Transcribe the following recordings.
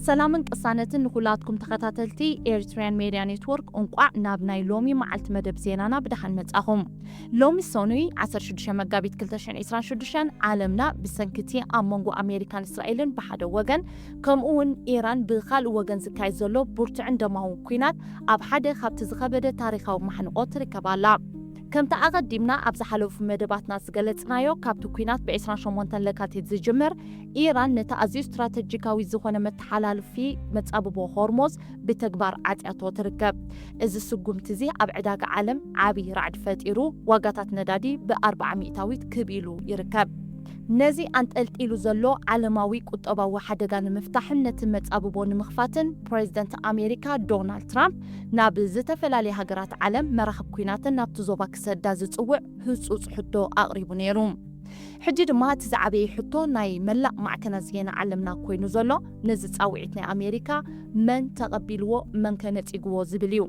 ሰላምን ቅሳነትን ንኹላትኩም ተኸታተልቲ ኤሪትሪያን ሜድያ ኔትወርክ፣ እንቋዕ ናብ ናይ ሎሚ መዓልቲ መደብ ዜናና ብደሓን መጻኹም። ሎሚ ሰኑይ ዓሰርተ ሽዱሽተ መጋቢት ክልተ ሽሕን ዕስራን ሽዱሽተን ዓለምና ብሰንኪ እቲ ኣብ መንጎ ኣሜሪካን እስራኤልን ብሓደ ወገን ከምኡ እውን ኢራን ብኻልእ ወገን ዝካየድ ዘሎ ብርቱዕን ደማውን ኲናት ኣብ ሓደ ካብቲ ዝኸበደ ታሪኻዊ ማሕንቖ ትርከብ ኣላ። ከምቲ ኣቐዲምና ኣብ ዝሓለፉ መደባትና ዝገለጽናዮ፣ ካብቲ ኲናት ብ ዕስራን ሸሞንተን ለካቲት ዝጅምር፣ ኢራን ነቲ ኣዝዩ ስትራተጂካዊ ዝኾነ መተሓላልፊ መጻብቦ ሆርሞዝ ብተግባር ዓጽያቶ ትርከብ። እዚ ስጉምቲ እዚ ኣብ ዕዳጋ ዓለም ዓቢ ራዕዲ ፈጢሩ፣ ዋጋታት ነዳዲ ብ ኣርብዓ ሚእታዊት ክብ ኢሉ ይርከብ። ነዚ ኣንጠልጢሉ ዘሎ ዓለማዊ ቁጠባዊ ሓደጋ ንምፍታሕን ነቲ መጻብቦ ንምኽፋትን፣ ፕሬዚደንት ኣሜሪካ ዶናልድ ትራምፕ ናብ ዝተፈላለያ ሃገራት ዓለም መራኽብ ኲናትን ናብቲ ዞባ ክሰዳ ዝጽውዕ ህጹጽ ሕቶ ኣቕሪቡ ነይሩ። ሕጂ ድማ እቲ ዝዓበየ ሕቶ ናይ መላእ ማዕከናት ዜና ዓለምና ኮይኑ ዘሎ፣ ነዚ ጻውዒት ናይ ኣሜሪካ መን ተቐቢልዎ፣ መን ከ ነጺግዎ ዝብል እዩ።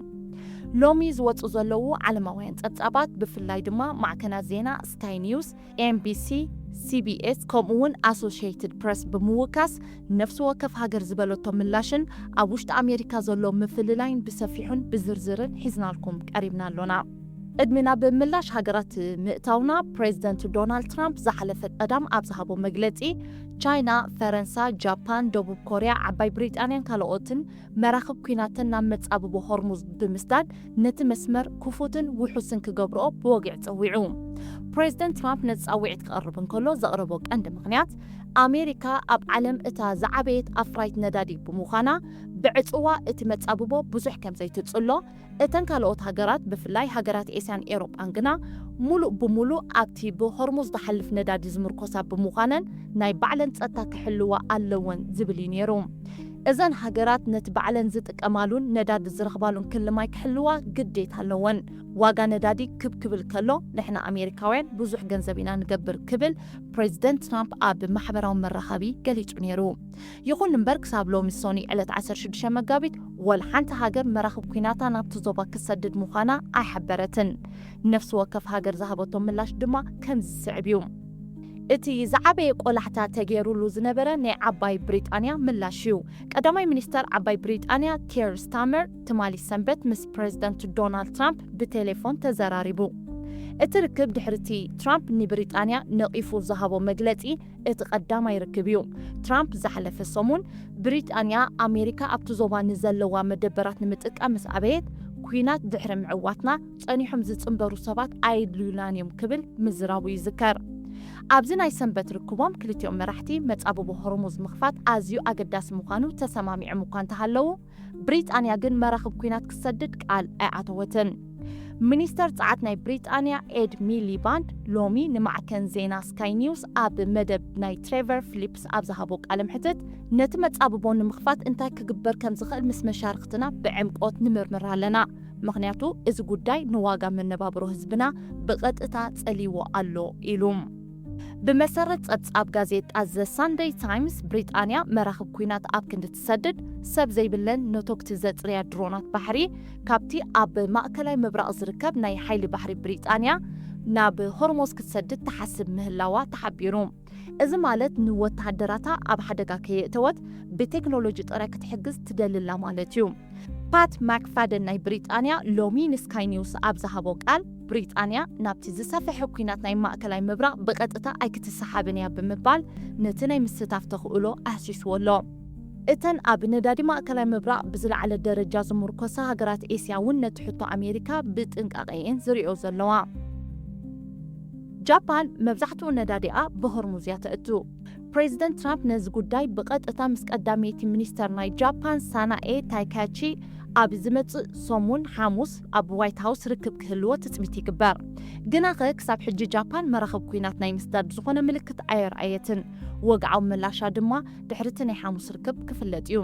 ሎሚ ዝወጹ ዘለዉ ዓለማውያን ጸብጻባት፣ ብፍላይ ድማ ማዕከናት ዜና ስካይ ኒውስ፣ ኤም ቢ ሲ፣ ሲ ቢ ኤስ፣ ከምኡ እውን ኣሶሽየትድ ፕረስ ብምውካስ፣ ነፍሲ ወከፍ ሃገር ዝበለቶ ምላሽን ኣብ ውሽጢ ኣሜሪካ ዘሎ ምፍልላይን ብሰፊሑን ብዝርዝርን ሒዝናልኩም ቀሪብና ኣሎና። ቅድሚ ናብ ምላሽ ሃገራት ምእታውና፣ ፕሬዚደንት ዶናልድ ትራምፕ ዝሓለፈ ቀዳም ኣብ ዝሃቦ መግለጺ፣ ቻይና፣ ፈረንሳ፣ ጃፓን፣ ደቡብ ኮርያ፣ ዓባይ ብሪጣንያን ካልኦትን መራኽብ ኲናተን ናብ መጻብቦ ሆርሙዝ ብምስዳድ፣ ነቲ መስመር ክፉትን ውሑስን ክገብርኦ ብወግዒ ጸዊዑ። ፕሬዚደንት ትራምፕ ነዚ ጻውዒት ክቐርብ እንከሎ ዘቕረቦ ቀንዲ ምኽንያት፣ ኣሜሪካ ኣብ ዓለም እታ ዝዓበየት ኣፍራይት ነዳዲ ብምዃና፣ ብዕጽዋ እቲ መጻብቦ ብዙሕ ከም ዘይትጽሎ፣ እተን ካልኦት ሃገራት፣ ብፍላይ ሃገራት ኤስያን ኤውሮጳን ግና፣ ሙሉእ ብሙሉእ ኣብቲ ብሆርሙዝ ዝሓልፍ ነዳዲ ዝምርኮሳ ብምዃነን፣ ናይ ባዕለን ጸጥታ ክሕልዋ ኣለወን ዝብል እዩ ነይሩ። እዘን ሃገራት ነቲ ባዕለን ዝጥቀማሉን ነዳዲ ዝረኽባሉን ክሊ ማይ ክሕልዋ ግዴታ ኣለወን። ዋጋ ነዳዲ ክብ ክብል ከሎ፣ ንሕና ኣሜሪካውያን ብዙሕ ገንዘብ ኢና ንገብር ክብል ፕሬዚደንት ትራምፕ ኣብ ማሕበራዊ መራኸቢ ገሊጹ ነይሩ። ይኹን እምበር፣ ክሳብ ሎሚ ሰኑይ ዕለት ዓሰርተ ሽዱሽተ መጋቢት፣ ወላ ሓንቲ ሃገር መራኽብ ኲናታ ናብቲ ዞባ ክትሰድድ ምዃና ኣይሓበረትን። ነፍሲ ወከፍ ሃገር ዝሃበቶ ምላሽ ድማ ከምዚ ዝስዕብ እዩ። እቲ ዝዓበየ ቆላሕታ ተገይሩሉ ዝነበረ ናይ ዓባይ ብሪጣንያ ምላሽ እዩ። ቀዳማይ ሚኒስተር ዓባይ ብሪጣንያ ኪር ስታመር ትማሊ ሰንበት ምስ ፕሬዚደንት ዶናልድ ትራምፕ ብቴሌፎን ተዘራሪቡ። እቲ ርክብ ድሕሪ እቲ ትራምፕ ንብሪጣንያ ነቒፉ ዝሃቦ መግለጺ እቲ ቀዳማይ ርክብ እዩ። ትራምፕ ዝሓለፈ ሰሙን ብሪጣንያ ኣሜሪካ ኣብቲ ዞባ ንዘለዋ መደበራት ንምጥቃም ምስ ኣበየት፣ ኲናት ድሕሪ ምዕዋትና ጸኒሖም ዝጽንበሩ ሰባት ኣየድልዩናን እዮም ክብል ምዝራቡ ይዝከር። ኣብዚ ናይ ሰንበት ርክቦም ክልቲኦም መራሕቲ መጻብቦ ሆርሙዝ ምኽፋት ኣዝዩ ኣገዳሲ ምዃኑ ተሰማሚዖም እኳ እንተሃለዉ፣ ብሪጣንያ ግን መራኽብ ኲናት ክትሰድድ ቃል ኣይኣተወትን። ሚኒስተር ጸዓት ናይ ብሪጣንያ ኤድ ሚሊባንድ ሎሚ ንማዕከን ዜና ስካይ ኒውስ ኣብ መደብ ናይ ትሬቨር ፊሊፕስ ኣብ ዝሃቦ ቃለ መሕትት፣ ነቲ መጻብቦ ንምኽፋት እንታይ ክግበር ከም ዝኽእል ምስ መሻርኽትና ብዕምቆት ንምርምር ኣለና፣ ምኽንያቱ እዚ ጉዳይ ንዋጋ መነባብሮ ህዝብና ብቐጥታ ጸልይዎ ኣሎ ኢሉ። ብመሰረት ጸብጻብ ጋዜጣ ዘ ሳንደይ ታይምስ፣ ብሪጣንያ መራኽብ ኲናት ኣብ ክንዲ ትሰድድ፣ ሰብ ዘይብለን ነቶግቲ ዘጽርያ ድሮናት ባሕሪ ካብቲ ኣብ ማእከላይ ምብራቕ ዝርከብ ናይ ሓይሊ ባሕሪ ብሪጣንያ ናብ ሆርሞዝ ክትሰድድ ትሓስብ ምህላዋ ተሓቢሩ። እዚ ማለት ንወተሃደራታ ኣብ ሓደጋ ከየእተወት ብቴክኖሎጂ ጥራይ ክትሕግዝ ትደሊ ኣላ ማለት እዩ። ፓት ማክፋደን ናይ ብሪጣንያ ሎሚ ንስካይ ኒውስ ኣብ ዝሃቦ ቃል፣ ብሪጣንያ ናብቲ ዝሰፍሐ ኲናት ናይ ማእከላይ ምብራቕ ብቐጥታ ኣይክትሰሓብን እያ ብምባል፣ ነቲ ናይ ምስታፍ ተኽእሎ ኣህሲስዎ ኣሎ። እተን ኣብ ነዳዲ ማእከላይ ምብራቕ ብዝለዓለ ደረጃ ዝምርኮሳ ሃገራት ኤስያ እውን ነቲ ሕቶ ኣሜሪካ ብጥንቃቐ እየን ዝሪኦ ዘለዋ። ጃፓን መብዛሕትኡ ነዳዲኣ ብሆርሙዝ እያ ተእቱ። ፕሬዚደንት ትራምፕ ነዚ ጉዳይ ብቐጥታ ምስ ቀዳመይቲ ሚኒስተር ናይ ጃፓን ሳናኤ ታይካቺ ኣብ ዝመጽእ ሰሙን ሓሙስ ኣብ ዋይት ሃውስ ርክብ ክህልዎ ትጽቢት ይግበር። ግናኸ ክሳብ ሕጂ ጃፓን መራኽብ ኲናት ናይ ምስዳድ ዝኾነ ምልክት ኣየርኣየትን። ወግዓዊ ምላሻ ድማ ድሕሪ እቲ ናይ ሓሙስ ርክብ ክፍለጥ እዩ።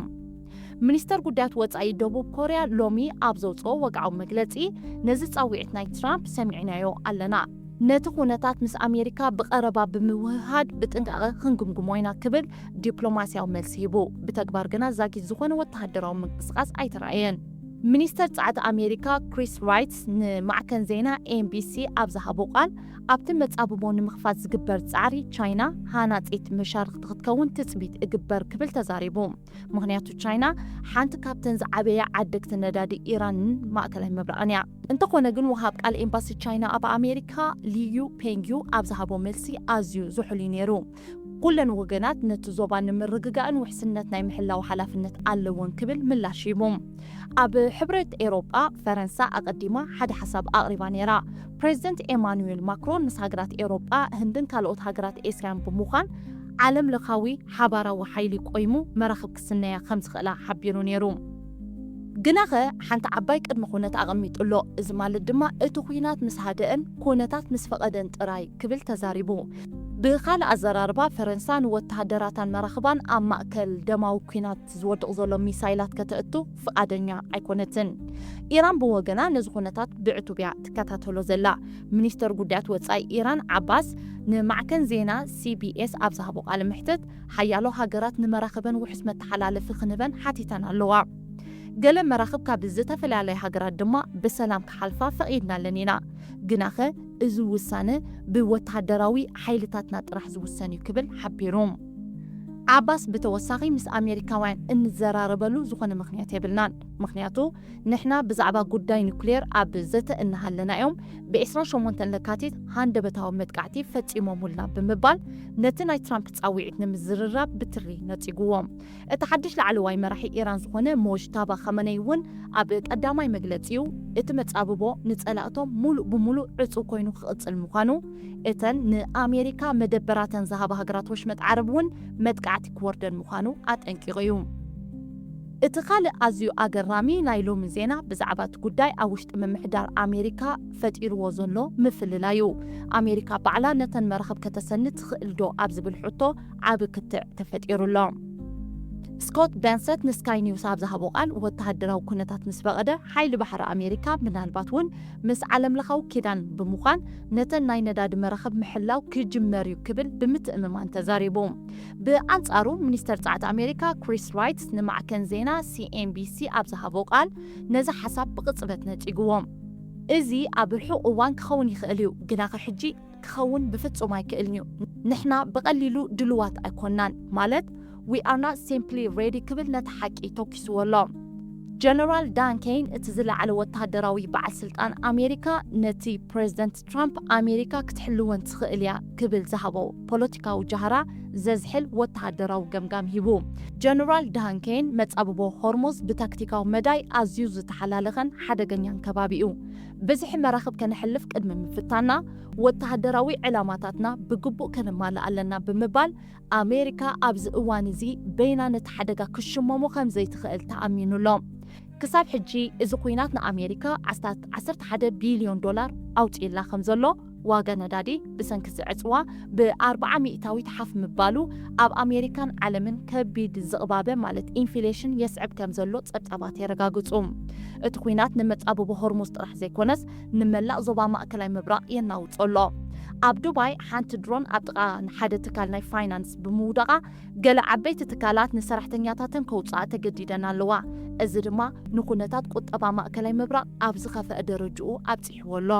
ሚኒስተር ጉዳያት ወጻኢ ደቡብ ኮርያ ሎሚ ኣብ ዘውጽኦ ወግዓዊ መግለጺ፣ ነዚ ጻውዒት ናይ ትራምፕ ሰሚዕናዮ ኣለና። ነቲ ኩነታት ምስ ኣሜሪካ ብቐረባ ብምውህሃድ ብጥንቃቐ ክንግምግሞ ኢና ክብል ዲፕሎማስያዊ መልሲ ሂቡ። ብተግባር ግና ዛጊት ዝኾነ ወተሃደራዊ ምንቅስቓስ ኣይተራእየን። ሚኒስተር ጸዓት ኣሜሪካ ክሪስ ራይትስ ንማዕከን ዜና ኤንቢሲ ኣብ ዝሃቦ ቃል፣ ኣብቲ መጻብቦ ንምኽፋት ዝግበር ጻዕሪ ቻይና ሃናጺት መሻርኽቲ ክትከውን ትጽቢት እግበር ክብል ተዛሪቡ። ምኽንያቱ ቻይና ሓንቲ ካብተን ዝዓበያ ዓደግቲ ነዳዲ ኢራንን ማእከላይ ምብራቕን እያ። እንተኾነ ግን ወሃብ ቃል ኤምባሲ ቻይና ኣብ ኣሜሪካ ሊዩ ፔንግዩ ኣብ ዝሃቦ መልሲ ኣዝዩ ዝሑል እዩ ነይሩ። ኩለን ወገናት ነቲ ዞባ ንምርግጋእን ውሕስነት ናይ ምሕላው ሓላፍነት ኣለወን ክብል ምላሽ ሂቡ። ኣብ ሕብረት ኤሮጳ ፈረንሳ ኣቐዲማ ሓደ ሓሳብ ኣቕሪባ ነይራ። ፕሬዚደንት ኤማኑኤል ማክሮን ምስ ሃገራት ኤሮጳ፣ ህንድን ካልኦት ሃገራት ኤስያን ብምዃን ዓለም ለኻዊ ሓባራዊ ሓይሊ ቆይሙ መራኽብ ክስነያ ከም ዝኽእላ ሓቢሩ ነይሩ። ግናኸ ሓንቲ ዓባይ ቅድመ ኩነት ኣቐሚጡ ኣሎ። እዚ ማለት ድማ እቲ ኲናት ምስ ሃደአን ኩነታት ምስ ፈቐደን ጥራይ ክብል ተዛሪቡ። ብኻልእ ኣዘራርባ ፈረንሳ ንወተሃደራታን መራኽባን ኣብ ማእከል ደማዊ ኲናት ዝወድቕ ዘሎ ሚሳይላት ከተእቱ ፍቓደኛ ኣይኮነትን። ኢራን ብወገና ነዚ ኩነታት ብዕቱብ እያ ትከታተሎ ዘላ። ሚኒስተር ጉዳያት ወጻኢ ኢራን ዓባስ ንማዕከን ዜና ሲቢኤስ ኣብ ዝሃቦ ቃለ መሕትት፣ ሓያሎ ሃገራት ንመራኽበን ውሑስ መተሓላለፊ ክንበን ሓቲተን ኣለዋ። ገለ መራኽብ ካብ ዝተፈላለያ ሃገራት ድማ ብሰላም ክሓልፋ ፈቒድናለን ኢና። ግናኸ እዚ ውሳነ ብወተሃደራዊ ሓይልታትና ጥራሕ ዝውሰን እዩ ክብል ሓቢሩ። ዓባስ ብተወሳኺ ምስ ኣሜሪካውያን እንዘራረበሉ ዝኾነ ምኽንያት የብልናን። ምኽንያቱ ንሕና ብዛዕባ ጉዳይ ኑክሌር ኣብ ዘተ እናሃለና እዮም ብ28 ለካቲት ሃንደበታዊ መጥቃዕቲ ፈጺሞሙልና ብምባል ነቲ ናይ ትራምፕ ጻውዒት ንምዝርራብ ብትሪ ነጺጉዎ። እቲ ሓድሽ ላዕለዋይ መራሒ ኢራን ዝኾነ ሞጅታባ ኻመነይ እውን ኣብ ቀዳማይ መግለጺኡ እቲ መጻብቦ ንጸላእቶም ሙሉእ ብሙሉእ ዕጹው ኮይኑ ክቕጽል ምዃኑ፣ እተን ንኣሜሪካ መደበራተን ዝሃባ ሃገራት ወሽመጥ ዓረብ እውን መጥቃዕቲ ክወርደን ምዃኑ ኣጠንቂቑ እዩ። እቲ ካልእ ኣዝዩ ኣገራሚ ናይ ሎሚ ዜና ብዛዕባ እቲ ጉዳይ ኣብ ውሽጢ ምምሕዳር ኣሜሪካ ፈጢርዎ ዘሎ ምፍልላዩ። ኣሜሪካ ባዕላ ነተን መራኽብ ከተሰኒ ትኽእል ዶ ኣብ ዝብል ሕቶ ዓቢ ክትዕ ተፈጢሩ ኣሎ። ስኮት በንሰት ንስካይ ኒውስ ኣብ ዝሃቦ ቃል፣ ወተሃደራዊ ኩነታት ምስ ፈቐደ ሓይሊ ባሕሪ ኣሜሪካ ምናልባት እውን ምስ ዓለምለኻዊ ኪዳን ብምዃን ነተን ናይ ነዳዲ መራኽብ ምሕላው ክጅመር እዩ ክብል ብምትእምማን ተዛሪቡ። ብኣንጻሩ ሚኒስተር ጸዓት ኣሜሪካ ክሪስ ራይትስ ንማዕከን ዜና ሲኤንቢሲ ኣብ ዝሃቦ ቃል ነዚ ሓሳብ ብቕጽበት ነጺግዎ። እዚ ኣብ ርሑቕ እዋን ክኸውን ይኽእል እዩ፣ ግናኸ ሕጂ ክኸውን ብፍጹም ኣይክእልን እዩ። ንሕና ብቐሊሉ ድልዋት ኣይኮናን፣ ማለት we are not simply ready ክብል ነቲ ሓቂ ተኪስዎ ኣሎ። ጀነራል ዳን ኬን፣ እቲ ዝለዓለ ወተሃደራዊ በዓል ስልጣን ኣሜሪካ፣ ነቲ ፕሬዚደንት ትራምፕ ኣሜሪካ ክትሕልወን ትኽእል እያ ክብል ዝሃቦ ፖለቲካዊ ጃህራ ዘዝሕል ወተሃደራዊ ገምጋም ሂቡ። ጀነራል ዳን ኬን፣ መጻብቦ ሆርሙዝ ብታክቲካዊ መዳይ ኣዝዩ ዝተሓላለኸን ሓደገኛን ከባቢ እዩ። ብዝሒ መራኽብ ከነሕልፍ ቅድሚ ምፍታና፣ ወተሃደራዊ ዕላማታትና ብግቡእ ከነማልእ ኣለና ብምባል፣ ኣሜሪካ ኣብዚ እዋን እዚ በይና ነቲ ሓደጋ ክሽመሞ ከም ዘይትኽእል ተኣሚኑ ኣሎ። ክሳብ ሕጂ እዚ ኲናት ንኣሜሪካ ዓስታት ዓሰርተ ሓደ ቢልዮን ዶላር ኣውጺእላ ከም ዘሎ፣ ዋጋ ነዳዲ ብሰንኪ እዚ ዕጽዋ ብ40 ሚእታዊት ሓፍ ምባሉ ኣብ ኣሜሪካን ዓለምን ከቢድ ዝቕባበ ማለት ኢንፍሌሽን የስዕብ ከም ዘሎ ጸብጻባት የረጋግጹ። እቲ ኲናት ንመጻብቦ ሆርሙዝ ጥራሕ ዘይኮነስ ንመላእ ዞባ ማእከላይ ምብራቕ የናውጾ ኣሎ። ኣብ ዱባይ ሓንቲ ድሮን ኣብ ጥቓ ንሓደ ትካል ናይ ፋይናንስ ብምውዳቓ ገለ ዓበይቲ ትካላት ንሰራሕተኛታተን ከውጽኣ ተገዲደን ኣለዋ። እዚ ድማ ንኩነታት ቁጠባ ማእከላይ ምብራቕ ኣብ ዝኸፍአ ደረጅኡ ኣብጺሕዎ ኣሎ።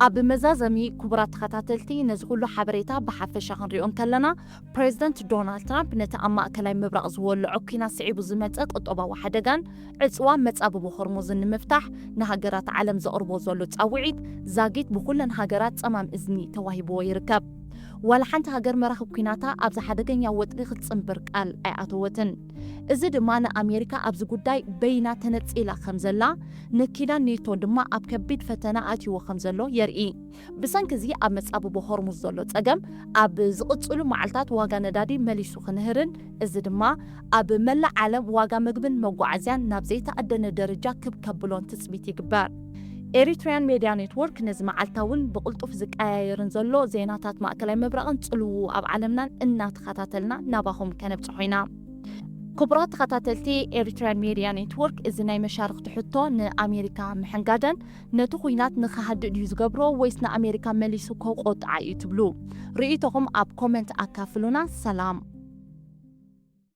ኣብ መዛዘሚ፣ ክቡራት ተኸታተልቲ፣ ነዚ ኩሉ ሓበሬታ ብሓፈሻ ክንሪኦ እንከለና፣ ፕሬዚደንት ዶናልድ ትራምፕ ነቲ ኣብ ማእከላይ ምብራቕ ዝወልዖ ኲናት ስዒቡ ዝመጸ ቁጠባዊ ሓደጋን ዕጽዋ መጻብቦ ሆርሙዝን ንምፍታሕ ንሃገራት ዓለም ዘቕርቦ ዘሎ ጻውዒት ዛጊት ብኩለን ሃገራት ጸማም እዝኒ ተዋሂብዎ ይርከብ። ዋላ ሓንቲ ሃገር መራኽብ ኲናታ ኣብዚ ሓደገኛ ወጥሪ ክትጽንብር ቃል ኣይኣተወትን። እዚ ድማ ንኣሜሪካ ኣብዚ ጉዳይ በይና ተነጺላ ከም ዘላ፣ ንኪዳን ኔቶ ድማ ኣብ ከቢድ ፈተና ኣትይዎ ከም ዘሎ የርኢ። ብሰንኪ እዚ ኣብ መጻብቦ ሆርሙዝ ዘሎ ጸገም ኣብ ዝቕጽሉ መዓልታት ዋጋ ነዳዲ መሊሱ ክንህርን፣ እዚ ድማ ኣብ መላእ ዓለም ዋጋ ምግብን መጓዓዝያን ናብ ዘይተኣደነ ደረጃ ክብ ከብሎን ትጽቢት ይግበር። ኤሪትሪያን ሜድያ ኔትወርክ ነዚ መዓልታውን ብቕልጡፍ ዝቀያየርን ዘሎ ዜናታት ማእከላይ ምብራቕን ጽልውኡ ኣብ ዓለምናን እናተኸታተልና ናባኹም ከነብጽሖ ኢና። ክቡራት ተኸታተልቲ፣ ኤሪትሪያን ሜድያ ኔትወርክ እዚ ናይ መሻርኽቲ ሕቶ ንኣሜሪካ ምሕንጋደን ነቲ ኲናት ንኽሃድእ ድዩ ዝገብሮ ወይስ ንኣሜሪካ መሊሱ ከቆጥዓ እዩ ትብሉ? ርእይቶኹም ኣብ ኮመንት ኣካፍሉና። ሰላም።